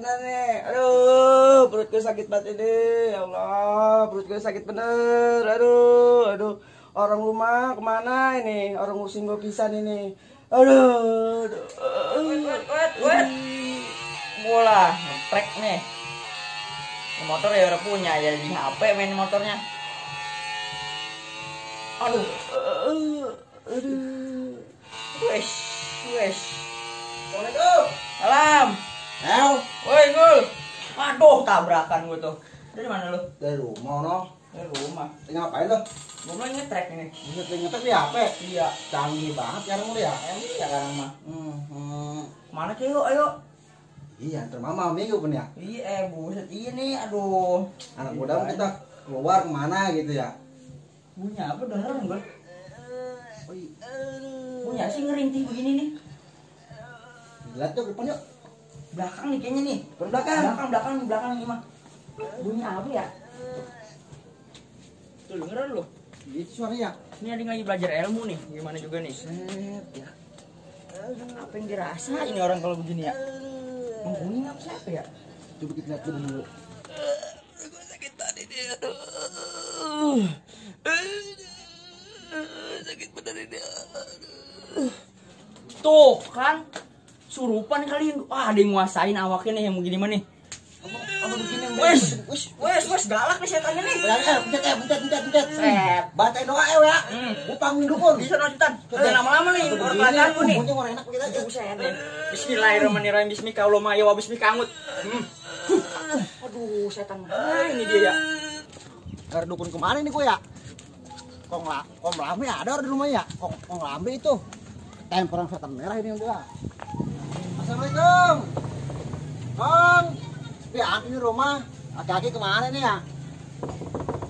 bener nih. Aduh, perut gue sakit banget ini. Ya Allah, perut gue sakit bener. Aduh. Orang rumah kemana ini? Orang ngurusin gue pisan ini. Aduh. Wait. Bola, trek nih. Motor ya udah punya, jadi di HP main motornya. Aduh. Wes. Assalamualaikum. Salam. Woi, Gul. Aduh, tabrakan gue tuh. Dari mana lu? Dari rumah, no. Dari rumah. Ngapain lo? Gue mau ngetrek ini. Ngetek di HP? Iya. Canggih banget sekarang lu ya? Iya sekarang mah. Mana sih yuk, ayo. Iya, ntar mama minggu pun ya? Iya, buset ini, aduh. Anak muda kita keluar kemana gitu ya? Punya apa beneran gue? Oh, iya. Punya sih ngerintih begini nih. Lihat tuh depan yuk. Belakang nih kayaknya nih. Belakang nih mah. Bunyi apa ya? Tuh dengeran lu. Gitu suaranya. Ini ada lagi belajar ilmu nih. Gimana juga nih? Set ya. Apa yang dirasa ini orang kalau begini ya? Bunyi apa siapa ya? Coba kita lihat dulu. Gue sakit tadi dia. Sakit bener ini. Tuh kan. Surupan kali. Wah, ada yang nguasain awaknya nih yang begini mah nih. Apa begini? Wes, galak nih setannya nih. Pencet. Set. Bantai doa ya. Upang dukun. Bisa lanjutan. Lama-lama nih orang kelihatan gue nih. Orang enak kita aja. Buset nih. Bismillahirrahmanirrahim. Bismillahirrahmanirrahim. Bismillahirrahmanirrahim. Aduh, setan. Ini dia ya. Dari dukun kemana nih gue ya? Kong Lambe ada di rumah ya? Kong Lambe itu. Temperan setan merah ini udah. Assalamualaikum. Kong. Sepi ini rumah. Laki-laki kemana nih ya?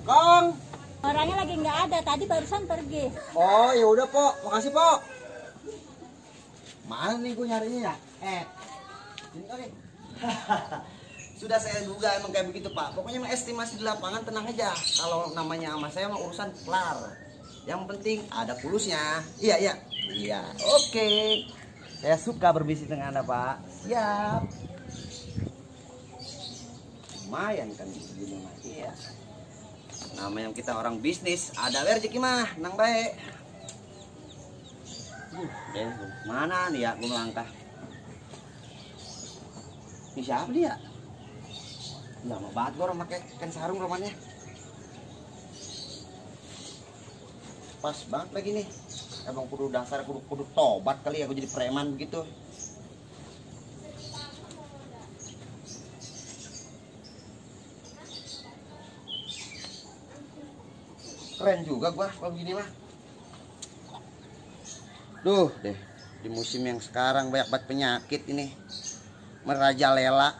Kong. Orangnya lagi nggak ada, tadi barusan pergi. Oh ya udah Pok, makasih Pok. Mana nih gue nyarinya ya? Ini kali. Sudah saya duga emang kayak begitu Pak. Pokoknya emang estimasi di lapangan tenang aja. Kalau namanya sama saya mah urusan kelar. Yang penting ada pulusnya. Iya. Oke. Saya suka berbisnis dengan Anda Pak. Siap. Lumayan kan begini mah. Iya. Namanya kita orang bisnis, ada rezeki mah, nang baik. Deh, mana nih ya gue melangkah. Ini siapa dia? Lama banget gue orang pakai kain sarung rumahnya. Pas banget lagi nih. Emang kudu dasar kudu tobat kali ya gue jadi preman begitu. Keren juga gua kalau begini mah. Duh deh, di musim yang sekarang banyak banget penyakit ini. Merajalela.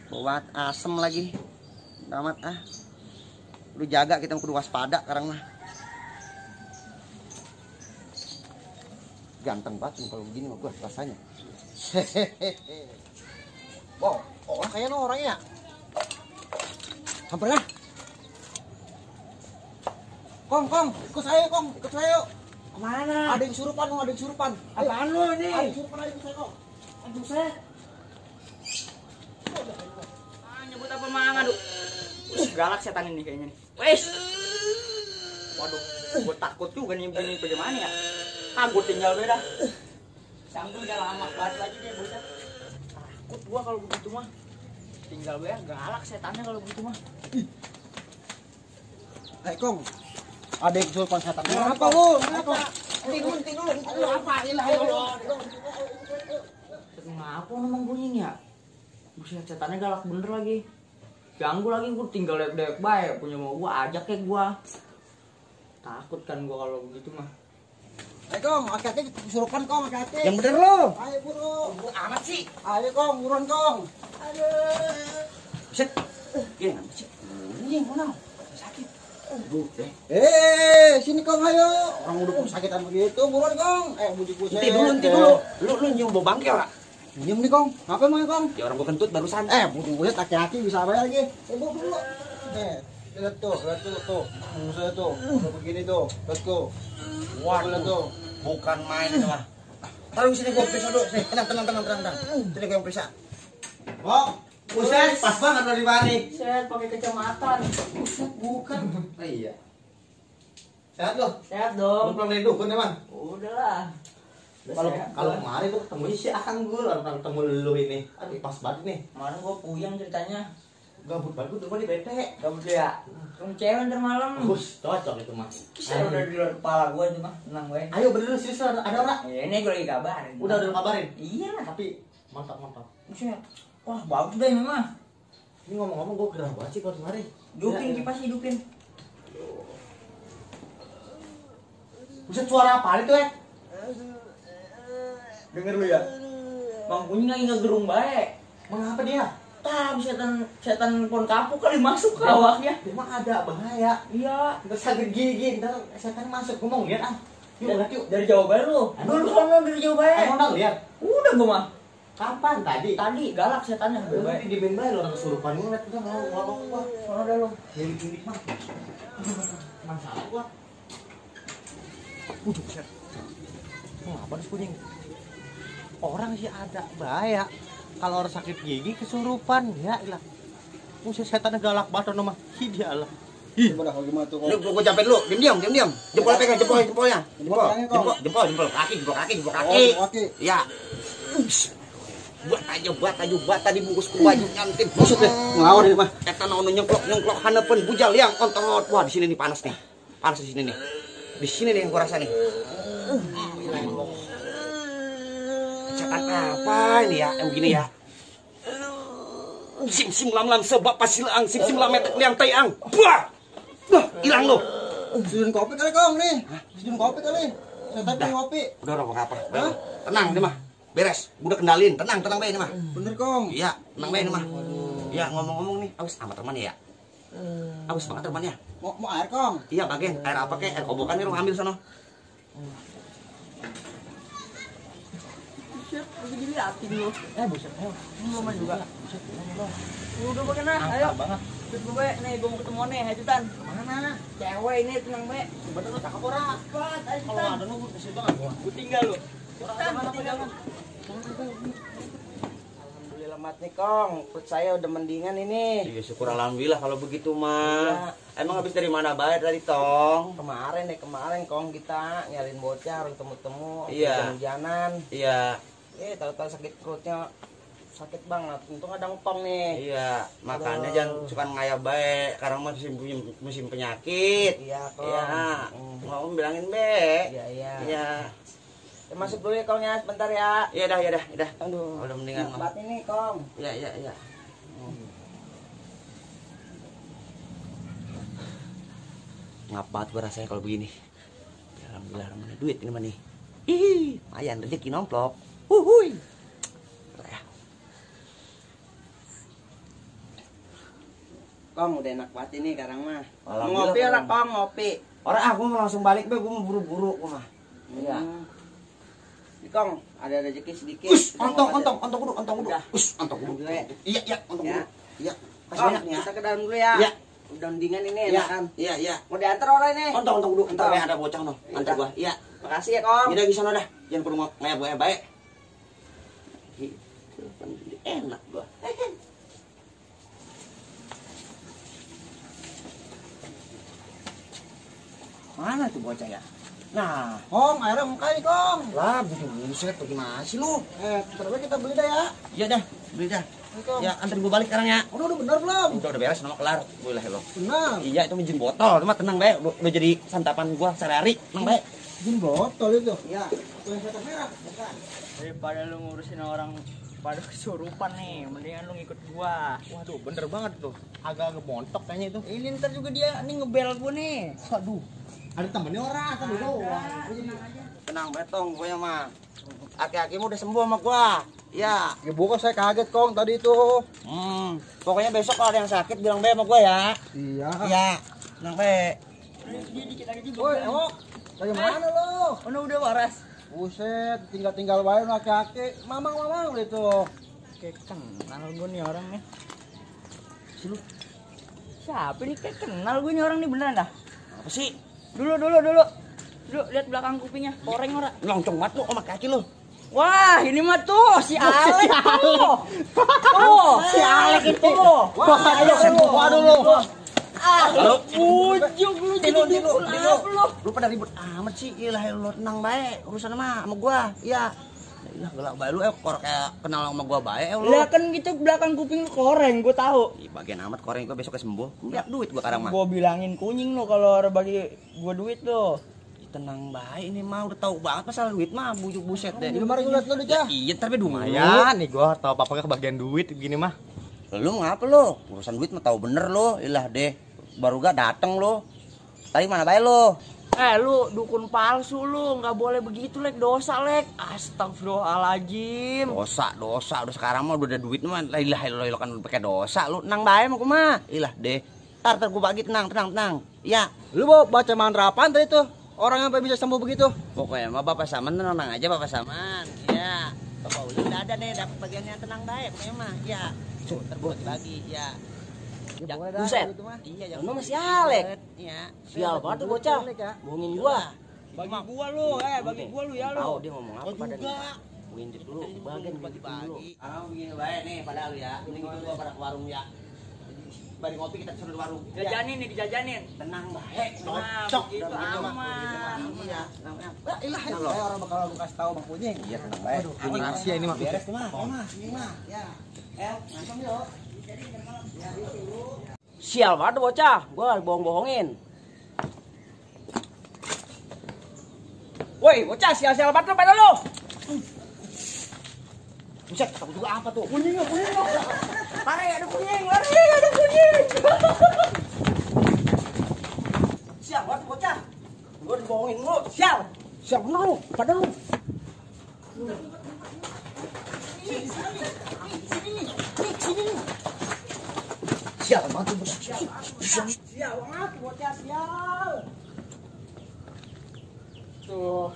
Bawa asem lagi. Amat ah. Lu jaga, kita kudu waspada sekarang mah. Ganteng banget kalau begini mah gua rasanya. Hehehe. Wow, kayaknya orangnya. Hampir lah. Kong, ikut saya yuk. Kemana? Ada yang surupan. Apaan lu ini? Ada yang surupan, ikut saya Kong. Aduh, set. Nyebut apa mang, aduh. Galak setan ini kayaknya nih. Wes. Waduh, gue takut juga nih begini bagaimana ya. Gue tinggal beda. Sanggup udah lama banget lagi dia bocah. Takut gua kalau begitu mah. Tinggal beda galak setannya kalau begitu mah. Kong. Ada yang surupan setan. Apa lu? Kenapa? Tingun. Aduh, apa? Ngapa memang bunyinya? Buset, setannya galak bener lagi. Ganggu lagi, gue tinggal dek baik. Punya mau gue ajak ya gue. Takut kan gue kalau begitu mah. Kong, hati-hati surupan Kong, hati-hati. Yang bener lo. Ayo buru. Buru amat sih. Ayo Kong, buruan Kong. Aduh. Buset. Gini nggak sih? Ini yang mana? Sakit. Aduh deh. Sini Kong, ayo. Orang udah sakitan begitu, buruan Kong. Bujuk gue. Nanti dulu. Lu nyium bau bangke ora? Nyium nih Kong. Ngapain mau Kong? Ya orang gua kentut barusan. Bujuk gue laki-laki bisa apa lagi? Bujuk dulu. Lihat tuh. Saya tuh. Begini tuh. Lihat tuh. Waduh tuh. Bukan main itu mah. Taruh sini gue periksa dulu. Tenang. Sini gue yang periksa. Oh, buset, pas banget lo di mari. Set pakai kacamata. Buset, bukan. Oh, iya. Sehat lo? Sehat Lo dong. pulang dari dukun emang? Udahlah. Kalau kemarin tuh ketemu si Anggur, orang ketemu lu ini. Aduh, pas banget nih. Kemarin gua puyeng ceritanya. Gabut banget tuh di bete. Gabut ya. Kamu cewek ntar malam. Bus, cocok itu mah. Saya udah di luar kepala gua itu mah. Tenang gue. Ayo bener serius ada orang. Ya, ini gua lagi kabarin. Udah kabarin. Iya lah. Tapi mantap. Buset. Wah, bagus deh memang. Ini ngomong-ngomong gue gerah banget sih kalau kemarin. Hidupin kipas hidupin. Buset, suara apa itu Denger lu ya. Bang Kunying lagi ngegerung baik. Mengapa dia? Tahu setan pon kapuk kali masuk ke awaknya. Emang ada bahaya. Iya. Ntar sakit gigi, ntar setan masuk. Gue mau lihat Yuk, lihat yuk. Dari jauh bae lu. Dulu sono dari jauh bae. Emang udah lihat? Udah gua mah. Kapan tadi? Tadi galak setannya. Lu di band bae lo orang kesurupan gue ngeliat udah ngomong gua. Sono dah lu. Lirik mah. Masalah gua. Buset. Apa nih kuning? Orang sih ada bahaya. Kalau orang sakit gigi kesurupan, ya ilah. Buset, setan galak banget nama. Iyalah. Gimana kalau gimana tuh? Lu gua capek dulu. Diam. Jempol pegang jempolnya. Jempol kaki. Ya. Buat tadi bungkus ku baju nyantip. Maksud deh, ngelawan ini mah. Eta naon nyengklok haneupin bujal liang ontot. Wah, di sini nih panas nih. Panas di sini nih. Di sini nih yang gua rasa nih. Setan apa ini ya? Yang begini ya. Sim lam sebab pasilang sim lam metek liang tayang. Bah. Hilang lo. Seduhin kopi kali Kong nih. Seduhin kopi kali. Saya tadi ngopi. Udah apa? Tenang deh mah. Beres, udah kendalin. Tenang bae ini mah. Bener Kong. Iya, tenang bae ini mah. Ya ngomong-ngomong nih, awas sama teman ya. Awas banget temannya. Mau air Kong? Iya, bagian air apa kek? Air kobokan nih lo ambil sono. Buset, lagi diliatin lu. Buset, ayo. Lu mah juga. Buset, udah pakai nah, ayo. Banget. Ikut gue bae. Nih, gua mau ketemu nih, Hajutan. Mana? Cewek ini tenang bae. Bener lo cakep ora? Cepat, Kalau Hajutan. ada lu kasih banget gua. Gua tinggal lu. Cepetan, gua tinggal lu. Alhamdulillah mat nih Kong. Perut saya udah mendingan ini. Iya, syukur alhamdulillah kalau begitu mah. Emang habis dari mana bayar tadi, Tong? Kemarin Kong kita nyalin bocah, harus temu-temu. Iya. Hujan-hujanan. Iya. Tahu-tahu sakit perutnya. Sakit banget. Untung ada ngtong nih. Iya, makanya jangan suka ngayap baik. Sekarang mah musim penyakit. Iya Kong. Iya, mau bilangin be. Iya. Iya. Ya, masuk dulu ya Kong ya, sebentar ya. Iya dah. Aduh. Udah mendingan mah. Obat ini Kong. Iya. Ngap banget gue rasanya kalau begini. Alhamdulillah mana duit ini mah nih. Ih, lumayan rezeki nomplok. Huhuy. Kong udah enak banget ini sekarang mah. Alhamdulillah, Ngopi Kong. orang Kong, ngopi. Orang aku mau langsung balik be, gue mau buru-buru gue mah. Iya. Ini Kong, ada rezeki sedikit. Ontong dulu. Udah. Ontong dulu. Dulu ya. Iya, ontong Ya. dulu. Iya. Kasih Kong, banyak nih ya. kita ke dalam dulu ya. Iya. Udah mendingan ini Iya, enak kan. iya. Mau diantar orang ini. Ontong dulu. Entar Ontong. kayak ada bocah no. Antar gua. Iya. Makasih ya Kong. Ini lagi sana dah. Jangan perlu ngaya gue baik. Enak gua. Mana tuh bocah ya? Nah, Kong, airnya muka ini Kong. lah buset bagaimana sih lu? Terus kita beli dah ya. Iya dah, beli dah. Ini Kong. Ya, anterin gua balik sekarang ya. Udah bener belum? Udah beres, nama kelar. Boleh lo. Benar. Iya, itu minjem botol. Cuma tenang bae, udah jadi santapan gua sehari-hari. Tenang bae. Jin botol itu. Iya. Yang satu merah, bukan. Daripada lu ngurusin orang pada kesurupan nih, mendingan lu ngikut gua. Waduh, bener banget tuh. Agak-agak montok kayaknya itu. Ini ntar juga dia nih ngebel gua nih. Waduh. Ada temennya orang, kan dulu. Tenang betong gue mah. Aki-akimu udah sembuh sama gua. Iya. Ya bukan saya kaget Kong tadi itu. Pokoknya besok kalau ada yang sakit bilang be sama gua ya. Iya. Iya. Tenang be. Dia dikit lagi juga. Woi, emok. Bagaimana lo? Udah waras. Buset, tinggal bayar aki-aki. Mamang itu. Kayak kenal gua nih orang nih. Siapa nih kayak kenal gue nih orang nih beneran dah. Apa sih? Dulu lihat belakang kupingnya, koreng ora. Loncong banget lu sama kaki lu. Wah, ini mah tuh si Alek tuh. Tuh, si Alek itu. Waduh lu. Lu ujung lu jadi dukun apa lu? Lu pada ribut amat sih. Ilah lu tenang baik urusan sama gua. Iya. Ilah galak baik lu kayak kenal sama gua baik lu. Lah kan gitu belakang kuping lu koreng, gua tahu. Ih, bagian amat koreng gua besoknya sembuh. Lihat duit gua sekarang mah. Gua bilangin kunying lo kalau ada bagi gua duit lo. Tenang baik ini mah udah tahu banget masalah duit mah bujuk buset deh. Di kemarin gua liat lu Ya, iya tapi Lumayan nih gua tahu apa-apa kebagian duit begini mah. Lu ngapa lu? Urusan duit mah tahu bener lu. Ilah deh. Baru gak dateng lu. Tadi mana bae lu? Lu dukun palsu lu, nggak boleh begitu lek, dosa lek. Astagfirullahaladzim. Dosa udah sekarang mah udah ada duit mah. La ilaha illallah kan pakai dosa lu. Tenang bae mah kumaha. Ilah deh. Tar gua bagi tenang. Ya, Lu mau baca mantra apaan tadi tuh? Orang sampai bisa sembuh begitu? pokoknya mah Bapak Saman tenang aja Bapak Saman. Ya. Bapak Uli udah ada nih dapat bagiannya tenang bae pokoknya mah. Ya. Ntar gua bagi ya. Ya, Buset. Iya, jangan Lu masih Alek. Iya. Sial banget tuh bocah. Bohongin gua. Bagi gua lu, bagi gua lu ya lu. Tahu dia ngomong apa pada ngintip dulu, bagian bagi-bagi. Ah, begini baik nih padahal ya. Mending itu gua pada ke warung ya. Bari ngopi kita suruh di warung. Jajanin nih, dijajanin. Tenang baik, Nah, cocok. begitu aman. Iya, namanya. Ilah, saya orang bakal lu kasih tahu Bang Kunying. Iya, tenang baik. Ini rahasia ini mah. Beres mah, ini mah. Ya. Langsung yuk. Sial banget tuh bocah. Gua bohong-bohongin. Woi, bocah sial-sial banget lu pada lu. Buset, tahu juga apa tuh? Kunying. Lari, ada kunying. Sial banget tuh bocah. Gua dibohongin lu. Sial bener lu. Pada lu. Sial banget tuh. Sial banget bocah, sial. Tuh.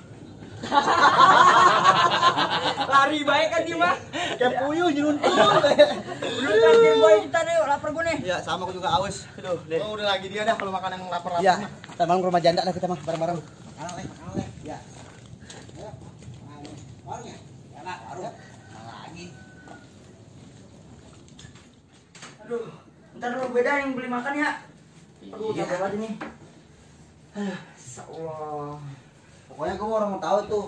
Lari baik kan dia mah. Kayak puyuh nyeluntuh. Udah terakhir gua kita deh, lapar gua nih. Ya, sama aku juga aus. Aduh, deh. Oh, udah lagi dia dah kalau makan yang lapar-lapar. Ya, kita malam ke rumah janda lah kita mah bareng-bareng. Ya. Ayo. Warungnya. Ya, Pak, warung. Lagi. Aduh, ntar dulu beda yang beli makan ya. Aduh, Iya. capek banget ini. Allah. Pokoknya gua orang mau tahu tuh.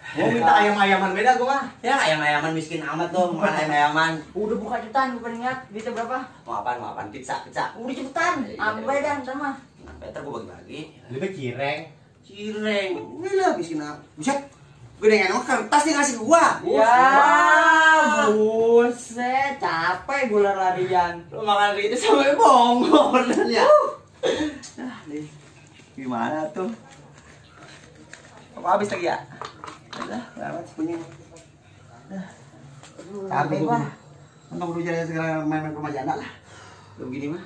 Gua minta ayam-ayaman beda gua mah. Ya, ayam-ayaman miskin amat tuh, makan ayam-ayaman. Udah buka cepetan, gua pengen lihat duitnya berapa. Mau apaan? Pizza. Udah cepetan, ambil dah ntar mah. Nah, Peter gua bagi-bagi. Lebih cireng. Cireng. Ini lah miskin apa? Buset. Gede nggak kertas dia ngasih gua. Ya, buset, capek gua larian. Lu makan itu sampai bongol ya. Nah, nih. Gimana tuh? Apa habis lagi ya? Udah, lewat punya. Capek gua. Untung lu jadi sekarang main-main ke rumah janda lah. Lu begini mah.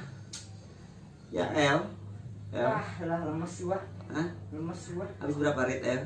Ya, El. Lah, lemes gua. Hah? Lemes gua. Habis berapa rit, El?